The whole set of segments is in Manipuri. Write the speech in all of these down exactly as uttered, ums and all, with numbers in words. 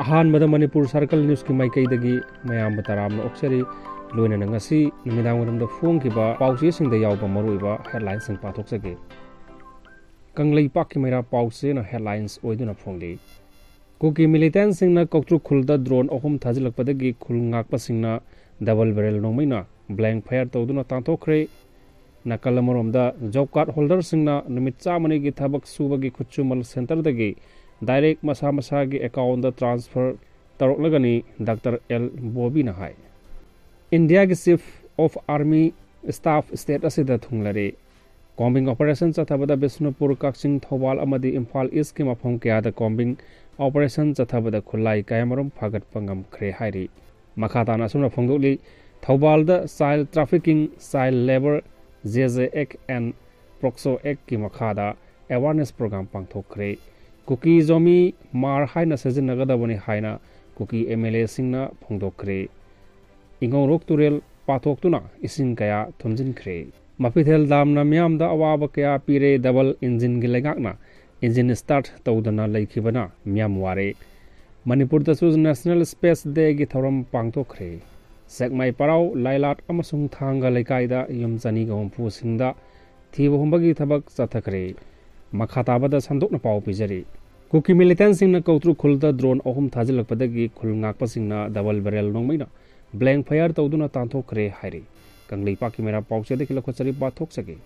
ꯑꯍꯥꯟꯕꯗ ꯃꯅꯤꯄꯨꯔ ꯁꯔꯀꯜ ꯅ꯭ꯌꯨꯁꯀꯤ ꯃꯥꯏꯀꯩꯗꯒꯤ ꯃꯌꯥꯝꯕꯨ ꯇꯔꯥꯝꯅ ꯑꯣꯛꯆꯔꯤ꯫ ꯂꯣꯏꯅꯅ ꯉꯁꯤ ꯅꯨꯃꯤꯗꯥꯡ ꯋꯥꯏꯔꯝꯗ ꯐꯣꯡꯈꯤꯕ ꯄꯥꯎꯆꯦꯁꯤꯡꯗ ꯌꯥꯎꯕ ꯃꯔꯨꯑꯣꯏꯕ ꯍꯦꯗꯂꯥꯏꯟꯁꯤꯡ ꯄꯥꯊꯣꯛꯆꯒꯦ꯫ ꯀꯪꯂꯩꯄꯥꯛꯀꯤ ꯃꯩꯔꯥ ꯄꯥꯎꯆꯦꯅ ꯍꯦꯗꯂꯥꯏꯟꯁ ꯑꯣꯏꯗꯨꯅ ꯐꯣꯡꯂꯤ꯫ ꯀꯨꯀꯤ ꯃꯤꯂꯤꯇꯦꯟꯁꯤꯡꯅ ꯀꯧꯇ꯭ꯔꯨꯛ ꯈꯨꯜꯗ ꯗ꯭ꯔꯣꯟ ꯑꯍꯨꯝ ꯊꯥꯖꯤꯜꯂꯛꯄꯗꯒꯤ ꯈꯨꯜ ꯉꯥꯛꯄꯁꯤꯡꯅ ꯗꯕꯜ ꯕꯦꯔꯦꯜ ꯅꯣꯡꯃꯩꯅ ꯕ꯭ꯂꯦꯡ ꯐꯥꯌꯔ ꯇꯧꯗꯨꯅ ꯇꯥꯟꯊꯣꯛꯈ꯭ꯔꯦ꯫ ꯅꯥꯀꯜ ꯑꯃꯔꯣꯝꯗ ꯖꯣꯕ ꯀꯥꯔꯗ ꯍꯣꯜꯗꯔꯁꯤꯡꯅ ꯅꯨꯃꯤꯠ ꯆꯥꯝꯃꯅꯤꯒꯤ ꯊꯕꯛ ꯁꯨꯕꯒꯤ ꯈꯨꯠꯁꯨꯃꯜ ꯁꯦꯟꯇꯔꯗꯒꯤ ꯗꯥꯏꯔꯦꯛ ꯃꯁꯥ ꯃꯁꯥꯒꯤ ꯑꯦꯀꯥꯎꯟꯗ ꯇ꯭ꯔꯥꯟꯁꯐꯔ ꯇꯧꯔꯛꯂꯒꯅꯤ, ꯗꯥꯛꯇꯔ ꯑꯦꯜ ꯕꯣꯕꯤꯅ ꯍꯥꯏ꯫ ꯏꯟꯗꯤꯌꯥꯒꯤ chief of army staff state ꯑꯁꯤꯗ ꯊꯨꯡꯂꯔꯦ꯫ ꯀꯣꯝꯕꯤꯡ ꯑꯣꯄꯔꯦꯁꯟ ꯆꯠꯊꯕꯗ ꯕꯤꯁꯅꯨꯄꯨꯔ, ꯀꯛꯆꯤꯡ, ꯊꯧꯕꯥꯜ ꯑꯃꯗꯤ ꯏꯝꯐꯥꯜ ꯏꯁꯀꯤ ꯃꯐꯝ ꯀꯌꯥꯗ ꯀꯣꯝꯕꯤꯡ ꯑꯣꯄꯔꯦꯁꯟ ꯆꯠꯊꯕꯗ ꯈꯨꯠꯂꯥꯏ ꯀꯌꯥꯃꯔꯨꯝ ꯐꯥꯒꯠꯄ ꯉꯝꯈ꯭ꯔꯦ ꯍꯥꯏꯔꯤ꯫ ꯃꯈꯥ ꯇꯥꯅ ꯑꯁꯨꯝꯅ ꯐꯣꯡꯗꯣꯛꯂꯤ, ꯊꯧꯕꯥꯜꯗ child trafficking, child labour, J J act and POCSO ꯑꯦꯛꯀꯤ ꯃꯈꯥꯗ ꯑꯦꯋꯥꯔꯅꯦꯁ ꯄ꯭ꯔꯣꯒ꯭ꯔꯥꯝ ꯄꯥꯡꯊꯣꯛꯈ꯭ꯔꯦ꯫ ꯀꯨꯀꯤ ꯖꯣꯃꯤ ꯃꯥꯔ ꯍꯥꯏꯅ ꯁꯤꯖꯤꯟꯅꯒꯗꯕꯅꯤ ꯍꯥꯏꯅ ꯀꯨꯀꯤ ꯑꯦꯝ ꯑꯦꯜ ꯑꯦꯁꯤꯡꯅ ꯐꯣꯡꯗꯣꯛꯈ꯭ꯔꯦ꯫ ꯏꯉꯧꯔꯣꯛ ꯇꯨꯔꯦꯜ ꯄꯥꯊꯣꯛꯇꯨꯅ ꯏꯁꯤꯡ ꯀꯌꯥ ꯊꯨꯝꯖꯤꯟꯈ꯭ꯔꯦ꯫ ꯃꯐꯤꯊꯦꯜ ꯗꯥꯝꯅ ꯃꯤꯌꯥꯝꯗ ꯑꯋꯥꯕ ꯀꯌꯥ ꯄꯤꯔꯦ꯫ ꯗꯕꯜ ꯏꯟꯖꯤꯟꯒꯤ ꯂꯩꯉꯥꯛꯅ ꯏꯟꯖꯤꯟ ꯁ꯭ꯇꯥꯔꯠ ꯇꯧꯗꯅ ꯂꯩꯈꯤꯕꯅ ꯃꯤꯌꯥꯝ ꯋꯥꯔꯦ꯫ ꯃꯅꯤꯄꯨꯔꯗꯁꯨ ꯅꯦꯁꯅꯦꯜ ꯁ꯭ꯄꯦꯁ ꯗꯦꯒꯤ ꯊꯧꯔꯝ ꯄꯥꯡꯊꯣꯛꯈ꯭ꯔꯦ꯫ ꯁꯦꯛꯃꯥꯏ ꯄꯔꯥꯎ, ꯂꯥꯏꯂꯥꯠ ꯑꯃꯁꯨꯡ ꯊꯥꯡꯒ ꯂꯩꯀꯥꯏꯗ ꯌꯨꯝ ꯆꯅꯤꯒ ꯍꯨꯝꯐꯨ ꯁꯤꯡꯗ ꯊꯤꯕ ꯍꯨꯝꯕꯒꯤ ꯊꯕꯛ ꯆꯠꯊꯈ꯭ꯔꯦ꯫ ꯃꯈꯥ ꯇꯥꯕꯗ ꯁꯟꯗꯣꯛꯅ ꯄꯥꯎ ꯄꯤꯖꯔꯤ꯫ ꯀꯨꯀꯤ ꯃꯤꯂꯤꯇꯦꯟꯁꯤꯡꯅ ꯀꯧꯇ꯭ꯔꯨꯛ ꯈꯨꯜꯗ ꯗ꯭ꯔꯣꯟ ꯑꯍꯨꯝ ꯊꯥꯖꯤꯜꯂꯛꯄꯗꯒꯤ ꯈꯨꯜ ꯉꯥꯛꯄꯁꯤꯡꯅ ꯗꯕꯜ ꯕꯦꯔꯦꯜ ꯅꯣꯡꯃꯩꯅ ꯕ꯭ꯂꯦꯡ ꯐꯥꯌꯔ ꯇꯧꯗꯨꯅ ꯇꯥꯟꯊꯣꯛꯈ꯭ꯔꯦ ꯍꯥꯏꯔꯤ꯫ ꯀꯪꯂꯩꯄꯥꯛꯀꯤ ꯃꯩꯔꯥ ꯄꯥꯎꯆꯦꯗꯒꯤ ꯂꯧꯈꯠꯆꯔꯤ, ꯄꯥꯊꯣꯛꯆꯒꯦ꯫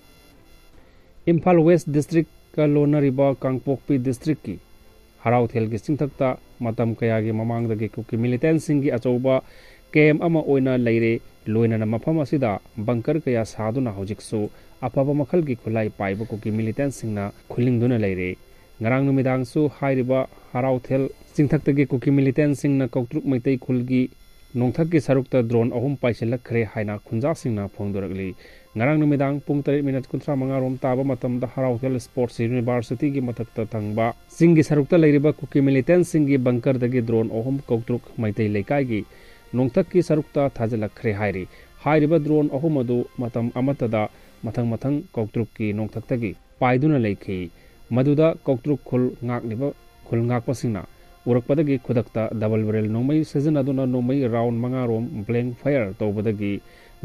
ꯏꯝꯐꯥꯜ ꯋꯦꯁ ꯗꯤꯁꯇ꯭ꯔꯤꯛꯀ ꯂꯣꯟꯅꯔꯤꯕ ꯀꯥꯡꯄꯣꯛꯄꯤ ꯗꯤꯁꯇ꯭ꯔꯤꯛꯀꯤ ꯍꯔꯥꯎꯊꯦꯜꯒꯤ ꯆꯤꯡꯊꯛꯇ ꯃꯇꯝ ꯀꯌꯥꯒꯤ ꯃꯃꯥꯡꯗꯒꯤ ꯀꯨꯀꯤ ꯃꯤꯂꯤꯇꯦꯟꯁꯤꯡꯒꯤ ꯑꯆꯧꯕ ꯀꯦꯝ ꯑꯃ ꯑꯣꯏꯅ ꯂꯩꯔꯦ꯫ ꯂꯣꯏꯅꯅ ꯃꯐꯝ ꯑꯁꯤꯗ ꯕꯪꯀꯔ ꯀꯌꯥ ꯁꯥꯗꯨꯅ ꯍꯧꯖꯤꯛꯁꯨ ꯑꯐꯕ ꯃꯈꯜꯒꯤ ꯈꯨꯠꯂꯥꯏ ꯄꯥꯏꯕ ꯀꯨꯀꯤ ꯃꯤꯂꯤꯇꯦꯟꯁꯤꯡꯅ ꯈꯨꯜꯂꯤꯡꯗꯨꯅ ꯂꯩꯔꯦ꯫ ꯉꯔꯥꯡ ꯅꯨꯃꯤꯗꯥꯡꯁꯨ ꯍꯥꯏꯔꯤꯕ ꯍꯔꯥꯎꯊꯦꯜ ꯆꯤꯡꯊꯛꯇꯒꯤ ꯀꯨꯀꯤ ꯃꯤꯂꯤꯇꯦꯟꯁꯤꯡꯅ ꯀꯧꯇ꯭ꯔꯨꯛ ꯃꯩꯇꯩ ꯈꯨꯜꯒꯤ ꯅꯣꯡꯊꯛꯀꯤ ꯁꯔꯨꯛꯇ ꯗ꯭ꯔꯣꯟ ꯑꯍꯨꯝ ꯄꯥꯏꯁꯤꯜꯂꯛꯈ꯭ꯔꯦ ꯍꯥꯏꯅ ꯈꯨꯟꯖꯥꯁꯤꯡꯅ ꯐꯣꯡꯗꯣꯔꯛꯂꯤ꯫ ꯉꯔꯥꯡ ꯅꯨꯃꯤꯗꯥꯡ ꯄꯨꯡ ꯇꯔꯦꯠ ꯃꯤꯅꯠ ꯀꯨꯟꯊ꯭ꯔꯥ ꯃꯉꯥ ꯔꯣꯝ ꯇꯥꯕ ꯃꯇꯝꯗ ꯍꯔꯥꯎꯊꯦꯜ ꯁ꯭ꯄꯣꯔꯠꯁ ꯌꯨꯅꯤꯚꯔꯁꯤꯇꯤꯒꯤ ꯃꯊꯛꯇ ꯊꯪꯕ ꯆꯤꯡꯒꯤ ꯁꯔꯨꯛꯇ ꯂꯩꯔꯤꯕ ꯀꯨꯀꯤ ꯃꯤꯂꯤꯇꯦꯟꯁꯤꯡꯒꯤ ꯕꯪꯀꯔꯗꯒꯤ ꯗ꯭ꯔꯣꯟ ꯑꯍꯨꯝ ꯀꯧꯇ꯭ꯔꯨꯛ ꯃꯩꯇꯩ ꯂꯩꯀꯥꯏꯒꯤ ꯅꯣꯡꯊꯛꯀꯤ ꯁꯔꯨꯛꯇ ꯊꯥꯖꯤꯜꯂꯛꯈ꯭ꯔꯦ ꯍꯥꯏꯔꯤ꯫ ꯍꯥꯏꯔꯤꯕ ꯗ꯭ꯔꯣꯟ ꯑꯍꯨꯝ ꯑꯗꯨ ꯃꯇꯝ ꯑꯃꯠꯇꯗ ꯃꯊꯪ ꯃꯊꯪ ꯀꯧꯇ꯭ꯔꯨꯛꯀꯤ ꯅꯣꯡꯊꯛꯇꯒꯤ ꯄꯥꯏꯗꯨꯅ ꯂꯩꯈꯤ꯫ ꯃꯗꯨꯗ ꯀꯧꯇ꯭ꯔꯨꯛ ꯈꯨꯜ ꯉꯥꯛꯂꯤꯕ, ꯈꯨꯜ ꯉꯥꯛꯄꯁꯤꯡꯅ ꯎꯔꯛꯄꯗꯒꯤ ꯈꯨꯗꯛꯇ double barrel ꯅꯣꯡꯃꯩ ꯁꯤꯖꯤꯟꯅꯗꯨꯅ ꯅꯣꯡꯃꯩ round ꯃꯉꯥ ꯔꯣꯝ blank fire ꯇꯧꯕꯗꯒꯤ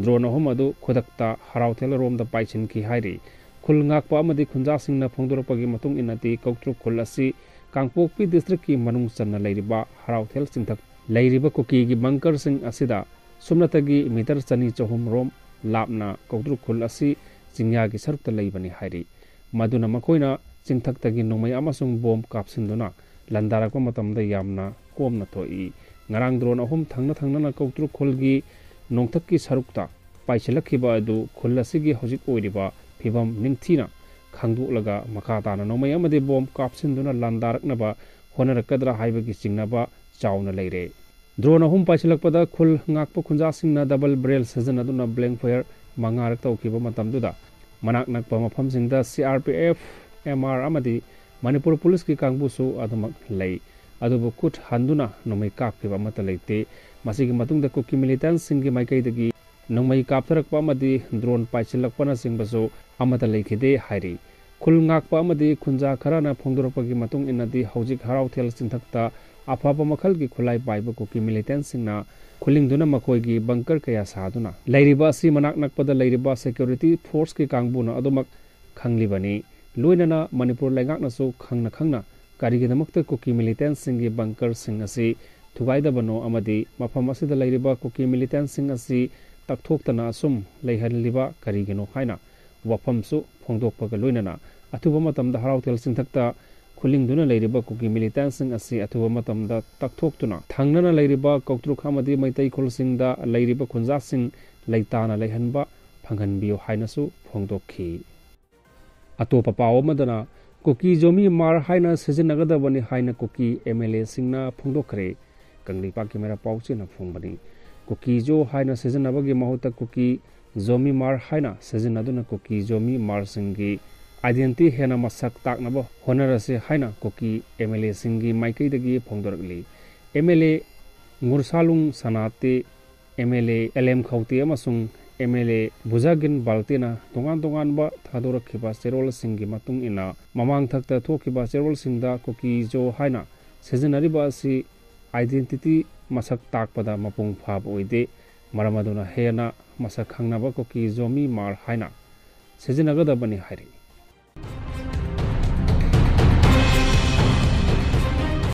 drone ꯑꯍꯨꯝ ꯑꯗꯨ ꯈꯨꯗꯛꯇ ꯍꯔꯥꯎꯊꯦꯜ ꯔꯣꯝꯗ ꯄꯥꯏꯁꯤꯟꯈꯤ ꯍꯥꯏꯔꯤ꯫ ꯈꯨꯜ ꯉꯥꯛꯄ ꯑꯃꯗꯤ ꯈꯨꯟꯖꯥꯁꯤꯡꯅ ꯐꯣꯡꯗꯣꯔꯛꯄꯒꯤ ꯃꯇꯨꯡ ꯏꯟꯅꯗꯤ, ꯀꯧꯇ꯭ꯔꯨꯛ ꯈꯨꯜ ꯑꯁꯤ ꯀꯥꯡꯄꯣꯛꯄꯤ district ꯀꯤ ꯃꯅꯨꯡ ꯆꯟꯅ ꯂꯩꯔꯤꯕ ꯍꯔꯥꯎꯊꯦꯜ ꯆꯤꯡꯊꯛ ꯂꯩꯔꯤꯕ ꯀꯨꯀꯤꯒꯤ bunker ꯁꯤꯡ ꯑꯁꯤꯗ ꯁꯨꯞꯅꯇꯒꯤ meter ꯆꯅꯤ ꯆꯍꯨꯝ ꯔꯣꯝ ꯂꯥꯞꯅ ꯀꯧꯇ꯭ꯔꯨꯛ ꯈꯨꯜ ꯑꯁꯤ ꯆꯤꯡꯌꯥꯒꯤ ꯁꯔꯨꯛꯇ ꯂꯩꯕꯅꯤ ꯍꯥꯏꯔꯤ꯫ ꯃꯗꯨꯅ ꯃꯈꯣꯏꯅ ꯆꯤꯡꯊꯛꯇꯒꯤ ꯅꯣꯡꯃꯩ ꯑꯃꯁꯨꯡ bomb ꯀꯥꯞꯁꯤꯟꯗꯨꯅ ꯂꯥꯟꯗꯥꯔꯛꯄ ꯃꯇꯝꯗ ꯌꯥꯝꯅ ꯀꯣꯝꯅ ꯊꯣꯛꯏ꯫ ꯉꯔꯥꯡ drone ꯑꯍꯨꯝ ꯊꯪꯅ ꯊꯪꯅꯅ ꯀꯧꯇ꯭ꯔꯨꯛ ꯈꯨꯜꯒꯤ ꯅꯣꯡꯊꯛꯀꯤ ꯁꯔꯨꯛꯇ ꯄꯥꯏꯁꯤꯜꯂꯛꯈꯤꯕ ꯑꯗꯨ ꯈꯨꯜ ꯑꯁꯤꯒꯤ ꯍꯧꯖꯤꯛ ꯑꯣꯏꯔꯤꯕ ꯐꯤꯕꯝ ꯅꯤꯡꯊꯤꯅ ꯈꯪꯗꯣꯛꯂꯒ ꯃꯈꯥ ꯇꯥꯅ ꯅꯣꯡꯃꯩ ꯑꯃꯗꯤ bomb ꯀꯥꯞꯁꯤꯟꯗꯨꯅ ꯂꯥꯟꯗꯥꯔꯛꯅꯕ ꯍꯣꯠꯅꯔꯛꯀꯗ꯭ꯔꯥ ꯍꯥꯏꯕꯒꯤ ꯆꯤꯡꯅꯕ ꯆꯥꯎꯅ ꯂꯩꯔꯦ꯫ Drone ꯑꯍꯨꯝ ꯄꯥꯏꯁꯤꯜꯂꯛꯄꯗ ꯈꯨꯜ ꯉꯥꯛꯄ ꯈꯨꯟꯖꯥꯁꯤꯡꯅ double barrel ꯁꯤꯖꯤꯟꯅꯗꯨꯅ blank fire ꯃꯉꯥꯔꯛ ꯇꯧꯈꯤꯕ ꯃꯇꯝꯗꯨꯗ, ꯃꯅꯥꯛ ꯅꯛꯄ ꯃꯐꯝꯁꯤꯡꯗ C R P F, M R ꯑꯃꯗꯤ ꯃꯅꯤꯄꯨꯔ ꯄꯨꯂꯤꯁꯀꯤ ꯀꯥꯡꯕꯨꯁꯨ ꯑꯗꯨꯃꯛ ꯂꯩ꯫ ꯑꯗꯨꯕꯨ ꯈꯨꯠ ꯍꯟꯗꯨꯅ ꯅꯣꯡꯃꯩ ꯀꯥꯞꯈꯤꯕ ꯑꯃꯠꯇ ꯂꯩꯇꯦ꯫ ꯃꯁꯤꯒꯤ ꯃꯇꯨꯡꯗ ꯀꯨꯀꯤ militant ꯁꯤꯡꯒꯤ ꯃꯥꯏꯀꯩꯗꯒꯤ ꯅꯣꯡꯃꯩ ꯀꯥꯞꯊꯔꯛꯄ ꯑꯃꯗꯤ drone ꯄꯥꯏꯁꯤꯜꯂꯛꯄꯅꯆꯤꯡꯕꯁꯨ ꯑꯃꯠꯇ ꯂꯩꯈꯤꯗꯦ ꯍꯥꯏꯔꯤ꯫ ꯈꯨꯜ ꯉꯥꯛꯄ ꯑꯃꯗꯤ ꯈꯨꯟꯖꯥ ꯈꯔꯅ ꯐꯣꯡꯗꯣꯔꯛꯄꯒꯤ ꯃꯇꯨꯡ ꯏꯟꯅꯗꯤ, ꯍꯧꯖꯤꯛ ꯍꯔꯥꯎꯊꯦꯜ ꯆꯤꯡꯊꯛꯇ ꯑꯐꯕ ꯃꯈꯜꯒꯤ ꯈꯨꯠꯂꯥꯏ ꯄꯥꯏꯕ ꯀꯨꯀꯤ militant ꯁꯤꯡꯅ ꯈꯨꯜꯂꯤꯡꯗꯨꯅ ꯃꯈꯣꯏꯒꯤ bunker ꯀꯌꯥ ꯁꯥꯗꯨꯅ ꯂꯩꯔꯤꯕ ꯑꯁꯤ ꯃꯅꯥꯛ ꯅꯛꯄꯗ ꯂꯩꯔꯤꯕ security force ꯀꯤ ꯀꯥꯡꯕꯨꯅ ꯑꯗꯨꯃꯛ ꯈꯪꯂꯤꯕꯅꯤ꯫ ꯂꯣꯏꯅꯅ ꯃꯅꯤꯄꯨꯔ ꯂꯩꯉꯥꯛꯅꯁꯨ ꯈꯪꯅ ꯈꯪꯅ ꯀꯔꯤꯒꯤꯗꯃꯛꯇ ꯀꯨꯀꯤ militant ꯁꯤꯡꯒꯤ bunker ꯁꯤꯡ ꯑꯁꯤ ꯊꯨꯒꯥꯏꯗꯕꯅꯣ ꯑꯃꯗꯤ ꯃꯐꯝ ꯑꯁꯤꯗ ꯂꯩꯔꯤꯕ ꯀꯨꯀꯤ militant ꯁꯤꯡ ꯑꯁꯤ ꯇꯛꯊꯣꯛꯇꯅ ꯑꯁꯨꯝ ꯂꯩꯍꯜꯂꯤꯕ ꯀꯔꯤꯒꯤꯅꯣ ꯍꯥꯏꯅ ꯋꯥꯐꯝꯁꯨ ꯐꯣꯡꯗꯣꯛꯄꯒ ꯂꯣꯏꯅꯅ, ꯑꯊꯨꯕ ꯃꯇꯝꯗ ꯍꯔꯥꯎꯊꯦꯜ ꯆꯤꯡꯊꯛꯇ ꯈꯨꯜꯂꯤꯡꯗꯨꯅ ꯂꯩꯔꯤꯕ ꯀꯨꯀꯤ militant ꯁꯤꯡ ꯑꯁꯤ ꯑꯊꯨꯕ ꯃꯇꯝꯗ ꯇꯛꯊꯣꯛꯇꯨꯅ, ꯊꯪꯅꯅ ꯂꯩꯔꯤꯕ ꯀꯧꯇ꯭ꯔꯨꯛ ꯑꯃꯗꯤ ꯃꯩꯇꯩ ꯈꯨꯜꯁꯤꯡꯗ ꯂꯩꯔꯤꯕ ꯈꯨꯟꯖꯥꯁꯤꯡ ꯂꯩꯇꯥꯅ ꯂꯩꯍꯟꯕ ꯐꯪꯍꯟꯕꯤꯌꯨ ꯍꯥꯏꯅꯁꯨ ꯐꯣꯡꯗꯣꯛꯈꯤ꯫ ꯑꯇꯣꯞꯄ ꯄꯥꯎ ꯑꯃꯗꯅ, ꯀꯨꯀꯤ ꯖꯣꯃꯤ ꯃꯥꯔ ꯍꯥꯏꯅ ꯁꯤꯖꯤꯟꯅꯒꯗꯕꯅꯤ ꯍꯥꯏꯅ ꯀꯨꯀꯤ M L A ꯁꯤꯡꯅ ꯐꯣꯡꯗꯣꯛꯈ꯭ꯔꯦ꯫ ꯀꯪꯂꯩꯄꯥꯛꯀꯤ ꯃꯩꯔꯥ ꯄꯥꯎꯆꯦꯅ ꯐꯣꯡꯕꯅꯤ꯫ ꯀꯨꯀꯤ ꯖꯣ ꯍꯥꯏꯅ ꯁꯤꯖꯤꯟꯅꯕꯒꯤ ꯃꯍꯨꯠꯇ ꯀꯨꯀꯤ ꯖꯣꯃꯤ ꯃꯥꯔ ꯍꯥꯏꯅ ꯁꯤꯖꯤꯟꯅꯗꯨꯅ ꯀꯨꯀꯤ ꯖꯣꯃꯤ ꯃꯥꯔꯁꯤꯡꯒꯤ identity ꯍꯦꯟꯅ ꯃꯁꯛ ꯇꯥꯛꯅꯕ ꯍꯣꯠꯅꯔꯁꯤ ꯍꯥꯏꯅ ꯀꯨꯀꯤ M L A ꯁꯤꯡꯒꯤ ꯃꯥꯏꯀꯩꯗꯒꯤ ꯐꯣꯡꯗꯣꯔꯛꯂꯤ꯫ M L A ꯉꯨꯔꯁꯥꯂꯨꯡ ꯁꯅꯥꯇꯦ, M L A L M ꯈꯧꯇꯦ ꯑꯃꯁꯨꯡ M L A ꯕꯨꯖꯥꯒꯤꯟ ꯕꯥꯜꯇꯦꯅ ꯇꯣꯉꯥꯟ ꯇꯣꯉꯥꯟꯕ ꯊꯥꯗꯣꯔꯛꯈꯤꯕ ꯆꯦꯔꯣꯜꯁꯤꯡꯒꯤ ꯃꯇꯨꯡ ꯏꯟꯅ, ꯃꯃꯥꯡ ꯊꯛꯇ ꯊꯣꯛꯈꯤꯕ ꯆꯦꯔꯣꯜꯁꯤꯡꯗ ꯀꯨꯀꯤ ꯖꯣ ꯍꯥꯏꯅ ꯁꯤꯖꯤꯟꯅꯔꯤꯕ ꯑꯁꯤ identity ꯃꯁꯛ ꯇꯥꯛꯄꯗ ꯃꯄꯨꯡ ꯐꯥꯕ ꯑꯣꯏꯗꯦ꯫ ꯃꯔꯝ ꯑꯗꯨꯅ ꯍꯦꯟꯅ ꯃꯁꯛ ꯈꯪꯅꯕ ꯀꯨꯀꯤ ꯖꯣꯃꯤ ꯃꯥꯔ ꯍꯥꯏꯅ ꯁꯤꯖꯤꯟꯅꯒꯗꯕꯅꯤ ꯍꯥꯏꯔꯤ꯫